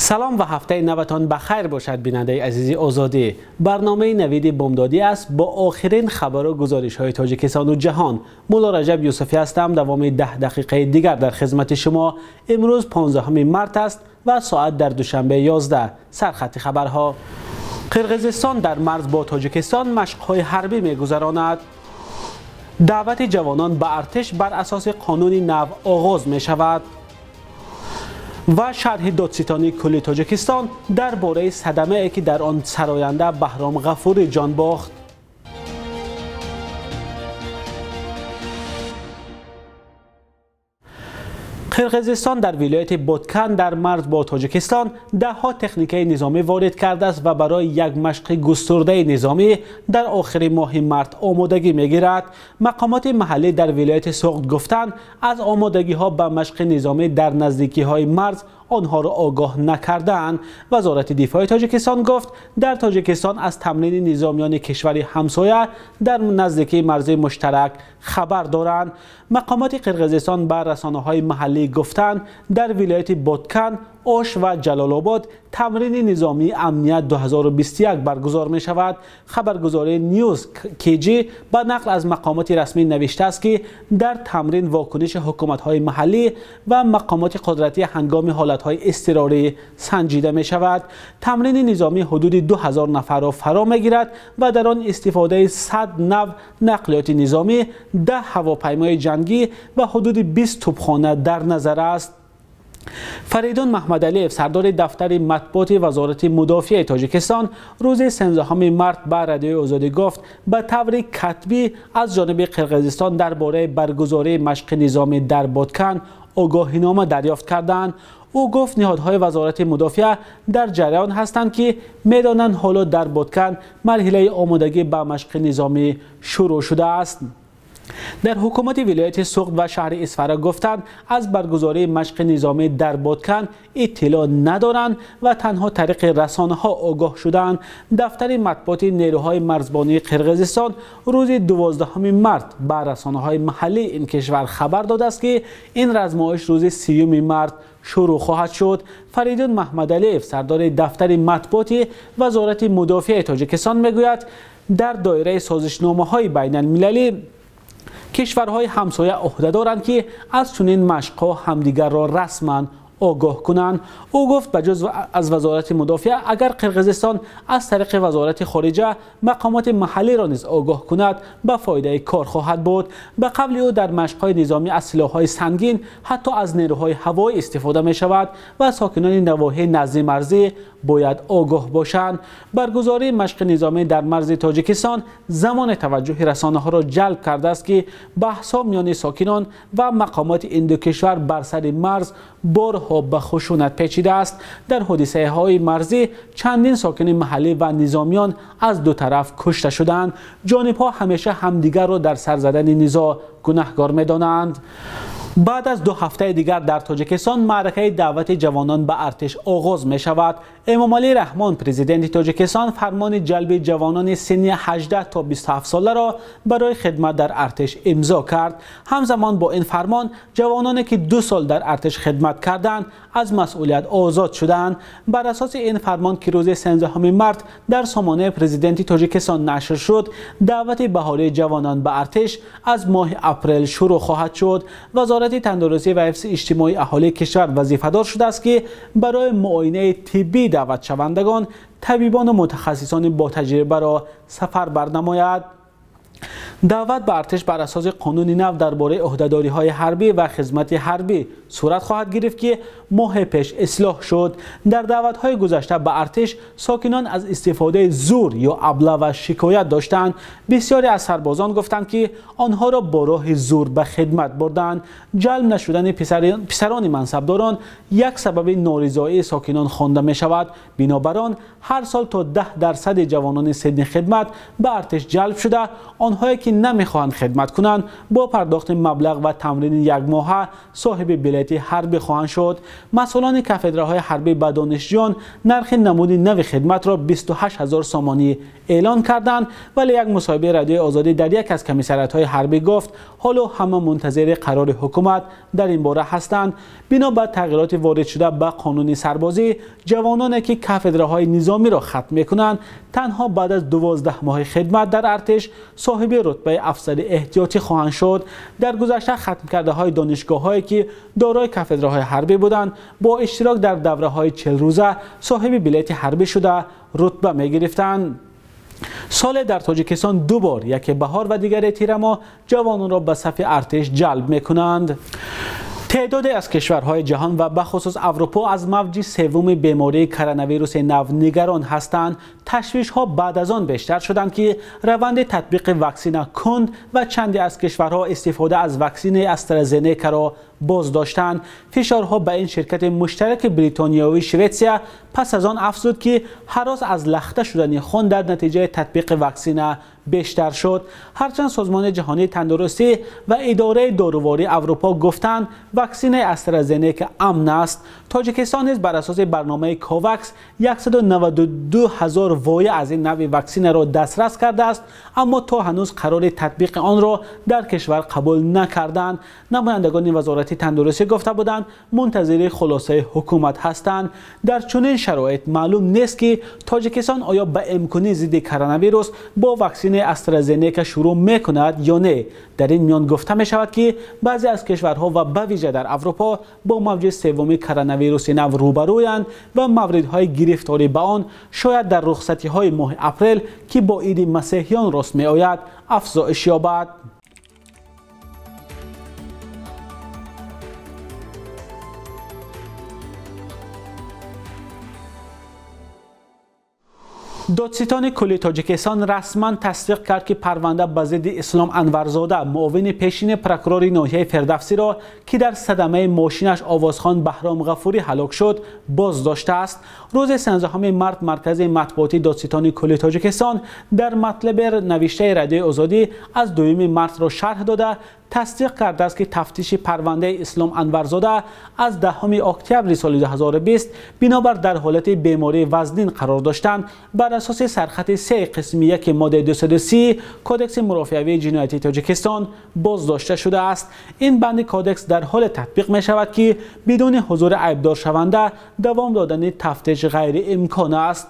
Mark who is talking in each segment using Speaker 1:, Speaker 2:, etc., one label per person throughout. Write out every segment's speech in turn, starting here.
Speaker 1: Салом ва ҳафтаи навтон ба хайр бошад, бинандаи азизи Озодӣ. Барномаи Навиди Бомдодӣ аст бо охирин хабар ва гузоришҳои Тоҷикистон ва ҷаҳон. Мулло Раҷаб Юсуфӣ ҳастам. Давоми 10 дақиқаи дигар дар хидмати шумо. Имрӯз 15 март аст ва соат дар Душанбе 11. Сархати хабарҳо. Қирғизистон дар марз бо Тоҷикистон машқҳои ҳарбӣ мегузаронад. Даъвати ҷавонон ба артиш бар асоси қонуни нав оғоз мешавад. Ва шарҳи додситонии кулли Тоҷикистон дар бораи садамае ки дар он сароянда Баҳром Ғафурӣ ҷон бохт. Қирғизистон дар вилояти Боткан дар марз бо Тоҷикистон даҳҳо техникаи низомӣ ворид кардааст ва барои як машқи густурдаи низомӣ дар охири моҳи март омодагӣ мегирад. Мақомоти маҳаллӣ дар вилояти Суғд гуфтанд, аз омодагиҳо ба машқи низомӣ дар наздикиҳои марз онҳоро огоҳ накардаанд. Вазорати дифои Тоҷикистон гуфт, дар Тоҷикистон аз тамрини низомиёни кишвари ҳамсоя дар наздикии марзи муштарак хабар доранд. Мақомоти Қирғизистон ба расонаҳои маҳаллӣ гуфтанд, дар вилояти Боткан, Ош ва Ҷалолобод тамрини низомии амният 2021 баргузор мешавад. Хабаргузории News KG ба нақл аз мақомоти расмӣ навиштааст, ки дар тамрин вокуниши ҳукуматҳои маҳаллӣ ва мақомоти қудратӣ ҳангоми ҳолатҳои изтирорӣ санҷида мешавад. Тамрини низомӣ ҳудуди 2000 нафарро фаро мегирад ва дар он истифодаи 100 нав нақлиёти низомӣ, 10 ҳавопаймои ҷангӣ ва ҳудуди 20 тӯбхона дар назар аст. Фаридун Маҳмадалиев, сардори дафтари матбуоти Вазорати мудофиаи Тоҷикистон, рӯзи 13 март ба Радиои Озодӣ гуфт, ба таври катбӣ аз ҷониби Қирғизистон дар бораи баргузории машқи низомӣ дар Боткан огоҳинома дарёфт карданд. Ӯ гуфт, ниҳодҳои Вазорати мудофиа дар ҷараён ҳастанд, ки медонанд ҳоло дар Боткан марҳилаи омодагӣ ба машқи низомӣ шурӯъ шудааст. Дар ҳукумати вилояти Суғд ва шаҳри Исфара гуфтанд, аз баргузории машқи низомӣ дар Боткан иттилоъ надоранд ва танҳо тариқи расонаҳо огоҳ шуданд. Дафтари матбуоти нерӯҳои марзбонии Қирғизистон рӯзи 12 март ба расонаҳои маҳаллии ин кишвар хабар додааст, ки ин размоиш рӯзи 30 март шурӯъ хоҳад шуд. Фаридун Маҳмадалиев, сардори дафтари матбуоти Вазорати мудофиаи Тоҷикистон, мегӯяд, дар доираи созишномаҳои байналмилалӣ кишварҳои ҳамсоя ӯҳда доранд, ки аз чунин машқҳо ҳамдигарро расман огоҳ кунанд. Ӯ гуфт, ба ҷуз аз Вазорати мудофиа, агар Қирғизистон аз тариқи Вазорати хориҷа мақомоти маҳаллиро низ огоҳ кунад, ба фоидаи кор хоҳад буд. Ба қавли ӯ, дар машқҳои низомӣ аз силоҳҳои сангин, ҳатто аз нерӯҳои ҳавоӣ истифода мешавад ва сокинони навоҳии назди марзӣ бояд огоҳ бошанд. Баргузории машқи низомӣ дар марзи Тоҷикистон замони таваҷҷӯҳи расонаҳоро ҷалб кардааст, ки баҳсҳо миёни сокинон ва мақомоти ин ду кишвар бар сари марз борҳо ба хушунат печидааст. Дар ҳодисаҳои марзӣ чандин сокини маҳаллӣ ва низомиён аз ду тараф кушта шуданд. Ҷонибҳо ҳамеша ҳамдигарро дар сар задани низоъ гунаҳгор медонанд. Баъд аз 2 ҳафтаи дигар дар Тоҷикистон маъракаи даъвати ҷавонон ба артиш оғоз мешавад. Эмомалӣ Раҳмон, президенти Тоҷикистон, фармони ҷалби ҷавонони синни 18 то 27 соларо барои хидмат дар артиш имзо кард. Ҳамзамон бо ин фармон ҷавононе ки 2 сол дар артиш хидмат карданд аз масъулият озод шуданд. Бар асоси ин фармон, ки рӯзи 13 март дар сомонаи президенти Тоҷикистон нашр шуд, даъвати баҳории ҷавонон ба артиш аз моҳи апрел шурӯъ хоҳад шуд. Вазорати тандурустӣ ва ҳифзи иҷтимоии аҳолии кишвар вазифадор шудааст, ки барои муоинаи тиббӣ даъватшавандагон табибону мутахассисони ботаҷрибаро сафар барнамояд. Даъват ба артиш бар асоси қонуни нав дар бораи ӯҳдадориҳои ҳарбӣ ва хизмати ҳарбӣ сурат хоҳад гирифт, ки моҳи пеш ислоҳ шуд. Дар даъватҳои гузашта ба артиш сокинон аз истифодаи зур ё аблава шикоят доштанд. Бисёре аз сарбозон гуфтанд, ки онҳоро бо роҳи зур ба хидмат бурданд. Ҷалб нашудани писарони мансабдорон як сабаби норизоии сокинон хонда мешавад. Бинобар он ҳар сол то 10% ҷавонони синни хидмат ба артиш ҷалб шуда, онҳое ки намехоҳанд хидмат кунанд, бо пардохти маблағ ва тамрини як моҳа соҳиби билети ҳарбӣ хоҳанд шуд. Масъулони кафедраҳои ҳарбӣ ба донишҷӯён нархи намуди нави хидматро 28 ҳазор сомонӣ эълон карданд, вале як мусоҳибаи Радиои Озодӣ дар яке аз комиссариатҳои ҳарбӣ гуфт ҳоло ҳама мунтазири қарори ҳукумат дар ин бора ҳастанд. Бино ба тағйироти ворид шуда ба қонуни сарбозӣ, ҷавононе ки кафедраҳои низомиро хатм мекунанд танҳо баъд аз 12 моҳи хидмат дар артиш соҳиби рутбаи афсари эҳтиётӣ хоҳанд шуд. Дар гузашта хатмкардаҳои донишгоҳҳое ки дорои кафедраҳои ҳарбӣ буданд, бо иштирок дар давраҳои 40 рӯза соҳиби билети ҳарбӣ шуда рутба мегирифтанд. Соле дар Тоҷикистон ду бор, яке баҳор ва дигаре тирамоҳ, ҷавононро ба сафи артиш ҷалб мекунанд. Теъдоде аз кишварҳои ҷаҳон ва бахусус Аврупо аз мавҷи севуми бемории коронавируси нав нигарон ҳастанд. Ташвишҳо баъд аз он бештар шуданд ки раванди татбиқи ваксина кунд ва чанде аз кишварҳо истифода аз ваксинаи AstraZeneca-ро боз доштанд. Фишорҳо ба ин ширкати муштараки бритониявии Шветсия пас аз он афзуд ки ҳарос аз лахта шудани хун дар натиҷаи татбиқи ваксина бештар шуд. Ҳарчанд Созмони ҷаҳонии тандурустӣ ва идораи дорувории Аврупо гуфтанд ваксинаи AstraZeneca амн аст. Тоҷикистон низ бар асоси барномаи COVAX 192 ҳазор воя аз ин навъи ваксинаро дастрас кардааст, аммо то ҳанӯз қарори татбиқи онро дар кишвар қабул накарданд. Намояндагони вазорати тандурустӣ гуфта буданд мунтазири хулосаи ҳукумат ҳастанд. Дар чунин шароит маълум нест ки Тоҷикистон оё ба имкони зидди коронавирус бо ваксинаи AstraZeneca шурӯъ мекунад ё не. Дар ин миён гуфта мешавад ки баъзе аз кишварҳо ва ба вижа дар Аврупо бо мавҷи севуми коронавируси нав рӯбарӯянд ва мавридҳои гирифторӣ ба он шояд дар рухсатиҳои моҳи апрел, ки бо иди масеҳиён рост меояд, афзоиш ёбад. Додситони кулли Тоҷикистон расман тасдиқ кард ки парванда ба зидди Ислом Анварзода, муовини пешини прокурори ноҳияи Фирдавсиро, ки дар садамаи мошинаш овозхон Баҳром Ғафурӣ ҳалок шуд, боз доштааст. Рӯзи 13 март маркази матбуотии Додситони кулли Тоҷикистон дар матлаби навиштаи Радиои Озодӣ аз 2 мартро шарҳ дода тасдиқ кардааст ки тафтиши парвандаи Ислом Анварзода аз 10 октябри соли 2020 бинобар дар ҳолати бемории вазнин қарор доштан бар асоси сархати 3 қисми 1 моддаи 230 Кодекси мурофиавии ҷиноятии Тоҷикистон боздошта шудааст. Ин банди кодекс дар ҳоле татбиқ мешавад ки бидуни ҳузури айбдоршаванда давом додани тафтиш ғайриимкон аст.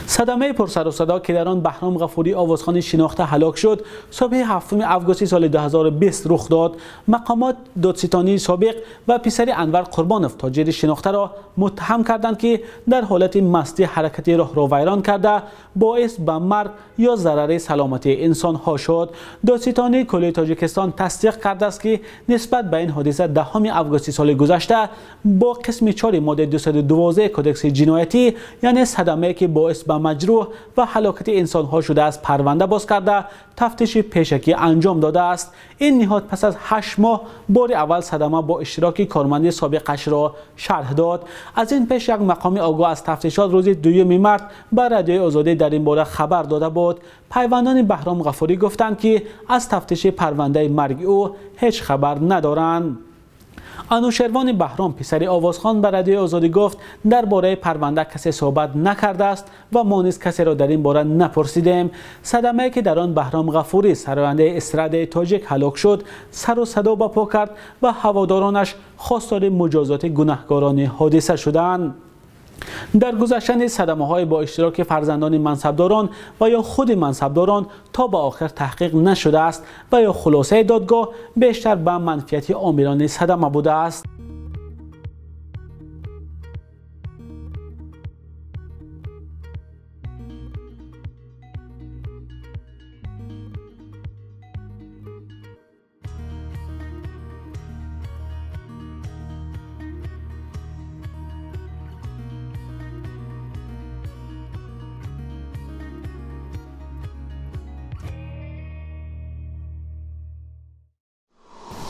Speaker 1: Садамаи пурсару садо, ки дар он Баҳром Ғафурӣ овозхони шинохта ҳалок шуд, субҳи 7 августи соли 2020 рух дод. Мақомот додситонии собиқ ва писари Анвар Қурбонов, тоҷири шинохтаро муттаҳам карданд ки дар ҳолати мастӣ ҳаракати роҳро вайрон карда, боис ба марг ё зарари саломатии инсонҳо шуд. Додситонии кулли Тоҷикистон тасдиқ кардааст ки нисбат ба ин ҳодиса 10 августи соли гузашта бо қисми 4 моддаи 212 Кодекси ҷиноятӣ, яъне садамае ки боис ба маҷрӯҳ ва ҳалокати инсонҳо шудааст, парванда боз карда тафтиши пешакӣ анҷом додааст. Ин ниҳод пас аз 8 моҳ бори аввал садама бо иштироки корманди собиқашро шарҳ дод. Аз ин пеш як мақоми огоҳ аз тафтишот рӯзи 2 март ба Радиои Озодӣ дар ин бора хабар дода буд. Пайвандони Баҳром Ғафурӣ гуфтанд ки аз тафтиши парвандаи марги ӯ ҳеҷ хабар надоранд. Анушервони Баҳром, писари овозхон, ба Радиои Озодӣ гуфт дар бораи парванда касе суҳбат накардааст ва мо низ касеро дар ин бора напурсидем. Садамае ки дар он Баҳром Ғафурӣ, сарояндаи эстрадаи тоҷик, ҳалок шуд, сару садо ба по кард ва ҳаводоронаш хостори муҷозоти гунаҳкорони ҳодиса шуданд. Дар гузашта низ садамаҳое бо иштироки фарзандони мансабдорон ва ё худи мансабдорон то ба охир таҳқиқ нашудааст ва ё хулосаи додгоҳ бештар ба манфиати омилони садама будааст.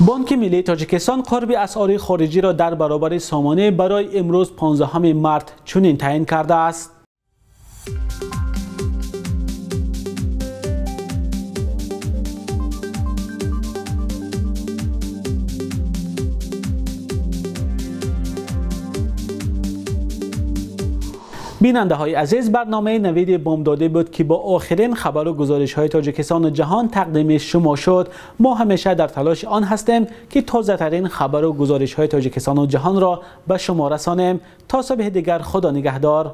Speaker 1: Бонки Миллии Тоҷикистон қурби асъори хориҷиро дар баробари сомонӣ барои имрӯз 15 март чунин таъин кардааст. Бинандаҳои азиз, барномаи Навиди Бомдодӣ буд, ки бо охирин хабару гузоришҳои Тоҷикистону ҷаҳон тақдими шумо шуд. Мо ҳамеша дар талоши он ҳастем, ки тозатарин хабару гузоришҳои Тоҷикистону ҷаҳонро ба шумо расонем. То субҳи дигар, Худо нигаҳдор.